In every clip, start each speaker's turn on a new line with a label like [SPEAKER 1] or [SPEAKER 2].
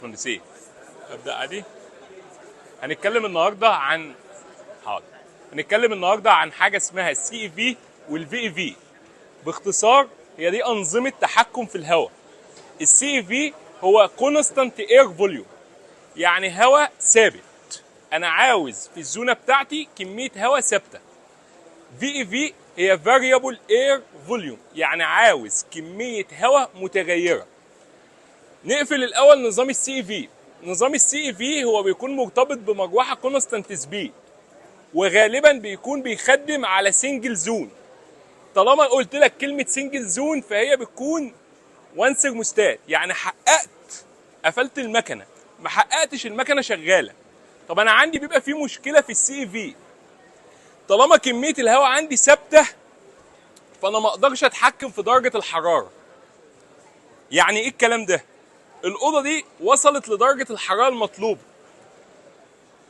[SPEAKER 1] مهندسين، ابدا عادي. هنتكلم النهارده عن حاضر هنتكلم النهارده عن حاجة اسمها ال CAV وال VAV. باختصار هي دي انظمة تحكم في الهواء. ال CAV هو constant air volume، يعني هواء ثابت. انا عاوز في الزونه بتاعتي كمية هواء ثابته. VAV هي variable air volume، يعني عاوز كمية هواء متغيره. نقفل الاول نظام ال CAV. نظام ال CAV هو بيكون مرتبط بمروحه constant speed، وغالبا بيكون بيخدم على single zone. طالما قلت لك كلمة single zone فهي بتكون one thermostat، يعني حققت قفلت المكنه، ما حققتش المكنه شغاله. طب انا عندي بيبقى في مشكلة في ال CAV، طالما كمية الهواء عندي ثابتة فانا ما اقدرش اتحكم في درجه الحراره. يعني ايه الكلام ده؟ الاوضة دي وصلت لدرجة الحرارة المطلوبه،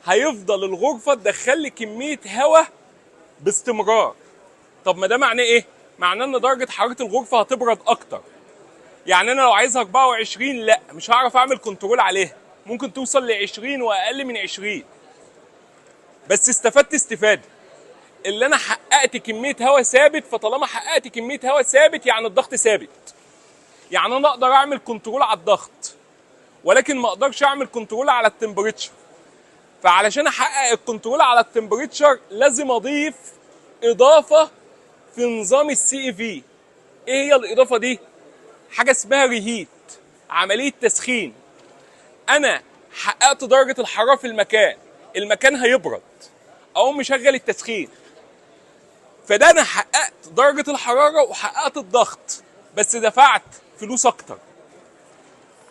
[SPEAKER 1] هيفضل الغرفة تدخل لي كمية هواء باستمرار. طب ما ده معناه ايه؟ معناه ان درجه حرارة الغرفة هتبرد اكتر. يعني انا لو عايزها 24، لا، مش هعرف اعمل control عليها، ممكن توصل ل 20 واقل من 20. بس استفدت استفاده اللي انا حققت كمية هواء ثابت. فطالما حققت كمية هواء ثابت يعني الضغط ثابت، يعني انا اقدر اعمل control على الضغط، ولكن ما اقدرش اعمل control على ال temperature. فعلشان احقق ال control على ال temperature لازم اضيف اضافه في نظام ال CAV. ايه هي الاضافة دي؟ حاجة اسمها reheat، عملية تسخين. انا حققت درجه الحرارة في المكان، المكان هيبرد، اقوم مشغل التسخين. فده انا حققت درجه الحرارة وحققت الضغط، بس دفعت فلوس اكتر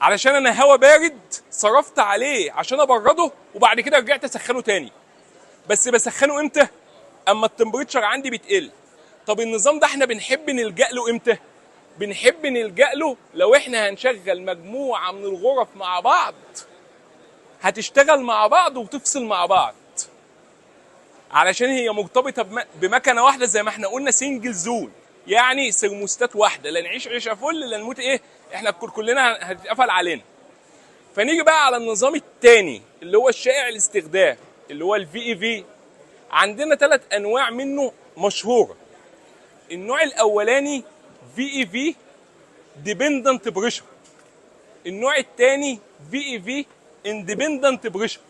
[SPEAKER 1] علشان انا هوا بارد صرفت عليه عشان ابرده، وبعد كده رجعت اسخنه تاني. بس بسخنه امتى؟ اما ال temperature عندي بتقل. طب النظام ده احنا بنحب نلجأ له امتى؟ بنحب نلجأ له لو احنا هنشغل مجموعة من الغرف مع بعض، هتشتغل مع بعض وتفصل مع بعض، علشان هي مرتبطة بمكنة واحدة زي ما احنا قلنا single zone، يعني سيرموستات واحدة، لا نعيش عيشة فل لا نموت ايه، احنا كلنا هتتقفل علينا. فنيجي بقى على النظام الثاني اللي هو الشائع الاستخدام اللي هو ال VAV. عندنا ثلاث انواع منه مشهوره. النوع الاولاني VAV dependent pressure، النوع الثاني VAV independent pressure.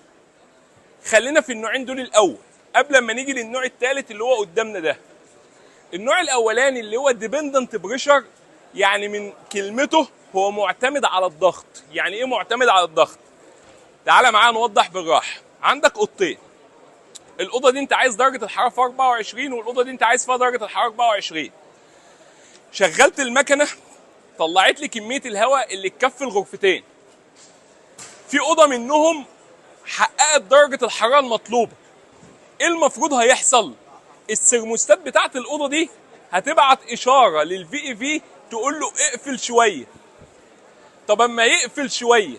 [SPEAKER 1] خلينا في النوعين دول الاول قبل ما نيجي للنوع الثالث اللي هو قدامنا ده. النوع الاولاني اللي هو dependent pressure، يعني من كلمته هو معتمد على الضغط. يعني ايه معتمد على الضغط؟ تعالى معايا نوضح بالراحة. عندك اوضتين، الاوضة دي انت عايز درجه الحرارة في 24، والاوضه دي انت عايز فيها درجه الحرارة 24. شغلت المكنه، طلعت لي كمية الهواء اللي تكفي الغرفتين. في اوضة منهم حققت درجه الحرارة المطلوبه. ايه المفروض هيحصل؟ السيرموستات بتاعت الاوضة دي هتبعت اشارة لل VAV تقول له اقفل شويه. طب اما يقفل شوية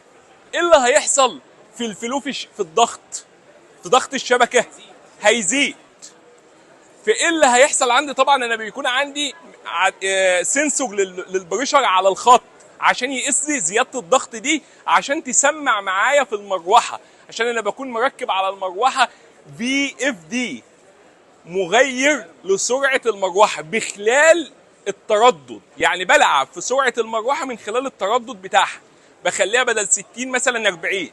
[SPEAKER 1] ايه اللي هيحصل في ال flow في الضغط، في ضغط الشبكة؟ هيزيد. فايه اللي هيحصل عندي؟ طبعا انا بيكون عندي sensor لل pressure على الخط عشان يقيس لي زيادة الضغط دي، عشان تسمع معايا في المروحه، عشان انا بكون مركب على المروحة VFD، مغير لسرعه المروحة بخلال التردد، يعني بلعب في سرعة المروحة من خلال التردد بتاعها، بخليها بدل 60 مثلا 40.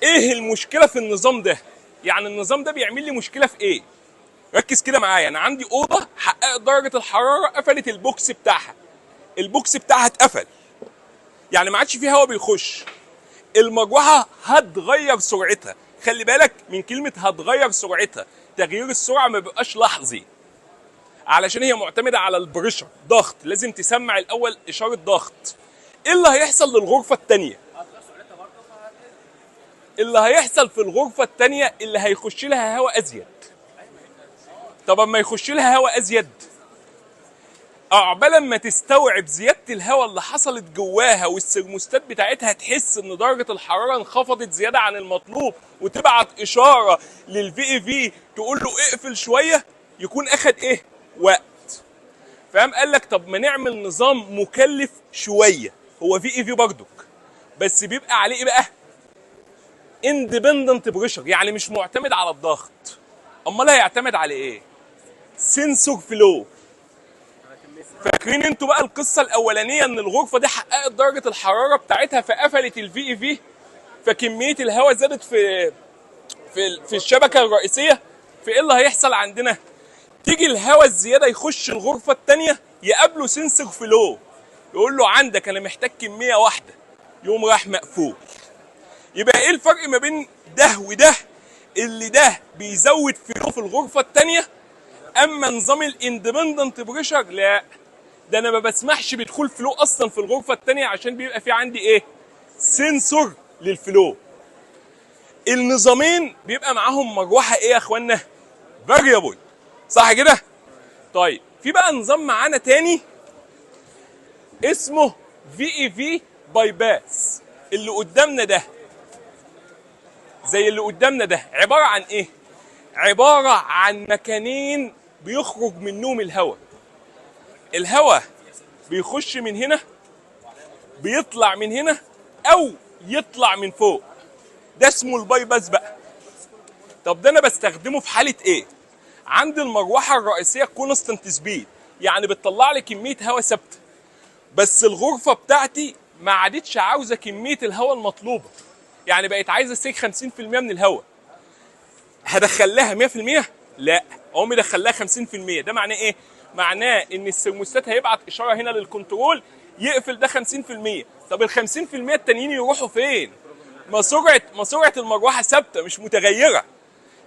[SPEAKER 1] ايه المشكلة في النظام ده؟ يعني النظام ده بيعمل لي مشكلة في ايه؟ ركز كده معايا. انا عندي اوضة حققت درجه الحراره، قفلت ال box بتاعها، ال box بتاعها اتقفل، يعني ما عادش فيه هواء بيخش. المروحة هتغير سرعتها. خلي بالك من كلمة هتغير سرعتها، تغيير السرعة ما بيبقاش لحظي علشان هي معتمدة على ال pressure ضغط، لازم تسمع الاول اشارة ضغط. ايه اللي هيحصل للغرفة الثانية؟ اللي هيحصل في الغرفة الثانية اللي هيخش لها هواء ازيد. طب اما يخش لها هواء ازيد، عقبال ما تستوعب زيادة الهواء اللي حصلت جواها والسيرموستات بتاعتها تحس ان درجه الحرارة انخفضت زيادة عن المطلوب وتبعت اشارة لل VAV تقول له اقفل شويه، يكون اخد ايه؟ وقت. فقام قال لك طب ما نعمل نظام مكلف شويه، هو VAV برضك، بس بيبقى عليه ايه بقى؟ independent pressure، يعني مش معتمد على الضغط. امال هيعتمد على ايه؟ sensor flow. فاكرين انتوا بقى القصة الاولانية ان الغرفة دي حققت درجه الحرارة بتاعتها فقفلت ال VAV، فكميه الهواء زادت في الشبكة الرئيسية. فايه اللي هيحصل عندنا؟ تيجي الهواء الزيادة يخش الغرفة الثانية، يقابله sensor flow، يقول له عندك انا محتاج كمية واحدة، يقوم راح مقفول. يبقى ايه الفرق ما بين ده وده؟ اللي ده بيزود flow في الغرفة الثانية، اما نظام ال independent pressure لا، ده انا ما بسمحش بدخول flow اصلا في الغرفة الثانية، عشان بيبقى في عندي ايه؟ sensor لل flow. النظامين بيبقى معاهم مروحة ايه يا اخوانا؟ variable، صح كده؟ طيب في بقى نظام معانا تاني اسمه VAV bypass. اللي قدامنا ده زي اللي قدامنا ده عبارة عن ايه؟ عبارة عن مكانين بيخرج منهم الهواء. الهواء بيخش من هنا، بيطلع من هنا، او يطلع من فوق. ده اسمه ال bypass بقى. طب ده انا بستخدمه في حاله ايه؟ عند المروحة الرئيسية constant speed، يعني بتطلع لي كمية هواء ثابتة، بس الغرفة بتاعتي ما عادتش عاوزه كمية الهواء المطلوبة، يعني بقت عايزه سيك 50% من الهواء. هدخل لها 100%؟ لا، اقوم مدخل لها 50%. ده معناه ايه؟ معناه ان السيرموستات هيبعت اشارة هنا لل control يقفل ده 50%. طب ال 50% التانيين يروحوا فين؟ ما سرعة المروحة ثابتة مش متغيرة.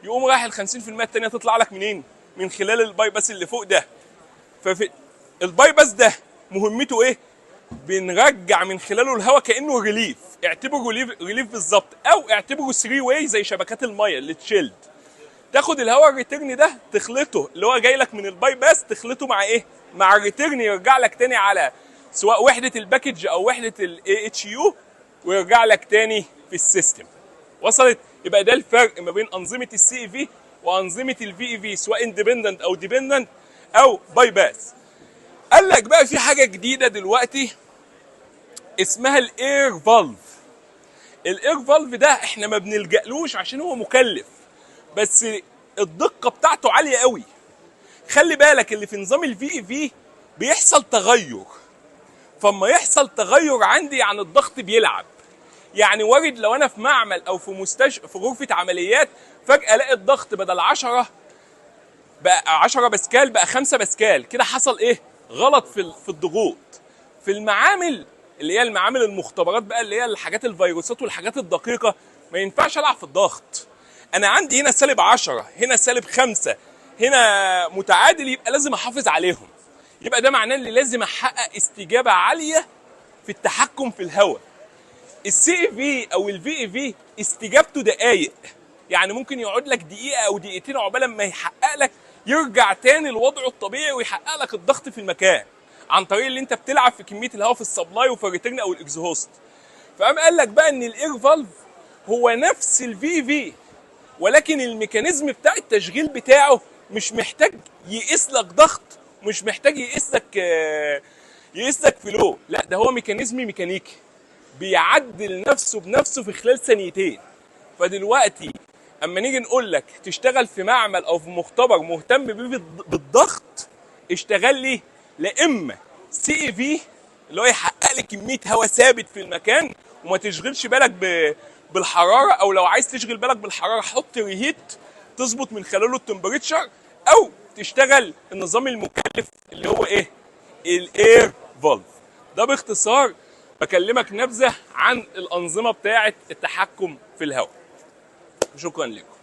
[SPEAKER 1] يقوم رايح ال 50% التانية تطلع لك منين؟ من خلال ال bypass اللي فوق ده. ففي ال bypass ده مهمته ايه؟ بنرجع من خلاله الهواء كانه relief. اعتبره relief بالظبط، او اعتبره 3 way زي شبكات المية اللي chilled. تاخد الهواء ال return ده تخلطه، اللي هو جاي لك من ال bypass، تخلطه مع ايه؟ مع ال return، يرجع لك تاني على سواء وحده ال package او وحده ال AHU، ويرجع لك تاني في ال system. وصلت؟ يبقى ده الفرق ما بين انظمة ال CAV وانظمة ال VAV، سواء independent او dependent او bypass. قال لك بقى في حاجة جديدة دلوقتي اسمها ال air valve. ال air valve ده احنا ما بنلجألوش عشان هو مكلف، بس الدقة بتاعته عالية قوي. خلي بالك اللي في نظام ال VAV بيحصل تغير، فما يحصل تغير عندي يعني الضغط بيلعب. يعني وارد لو انا في معمل او في مستشفى في غرفة عمليات، فجاة الاقي الضغط بدل 10 بقى 10 باسكال بقى 5 باسكال، كده حصل ايه؟ غلط في الضغوط. في المعامل اللي هي المعامل المختبرات بقى، اللي هي الحاجات الفيروسات والحاجات الدقيقة، ما ينفعش العب في الضغط. انا عندي هنا سالب 10، هنا سالب 5، هنا متعادل، يبقى لازم احافظ عليهم. يبقى ده معناه ان لازم احقق استجابة عالية في التحكم في الهواء. ال CAV او ال VAV استجابته دقايق، يعني ممكن يقعد لك دقيقة او دقيقتين عقبال ما يحقق لك، يرجع تاني لوضعه الطبيعي ويحقق لك الضغط في المكان، عن طريق اللي انت بتلعب في كمية الهواء في ال supply وفي ال return او ال exhaust. فقام قال لك بقى ان ال air valve هو نفس ال VAV، ولكن ال mechanism بتاع التشغيل بتاعه مش محتاج يقيس لك ضغط، مش محتاج يقيس لك flow، لا ده هو mechanism ميكانيكي بيعدل نفسه بنفسه في خلال ثانيتين. فدلوقتي اما نيجي نقول لك تشتغل في معمل او في مختبر مهتم بيه بالضغط، اشتغل لي لا اما CAV اللي هو يحقق لي كمية هواء ثابت في المكان وما تشغلش بالك بالحراره، او لو عايز تشغل بالك بالحرارة حط reheat تظبط من خلاله ال temperature، او تشتغل النظام المكلف اللي هو ايه؟ ال air valve. ده باختصار بكلمك نبذه عن الانظمة بتاعه التحكم في الهواء. شكرا لكم.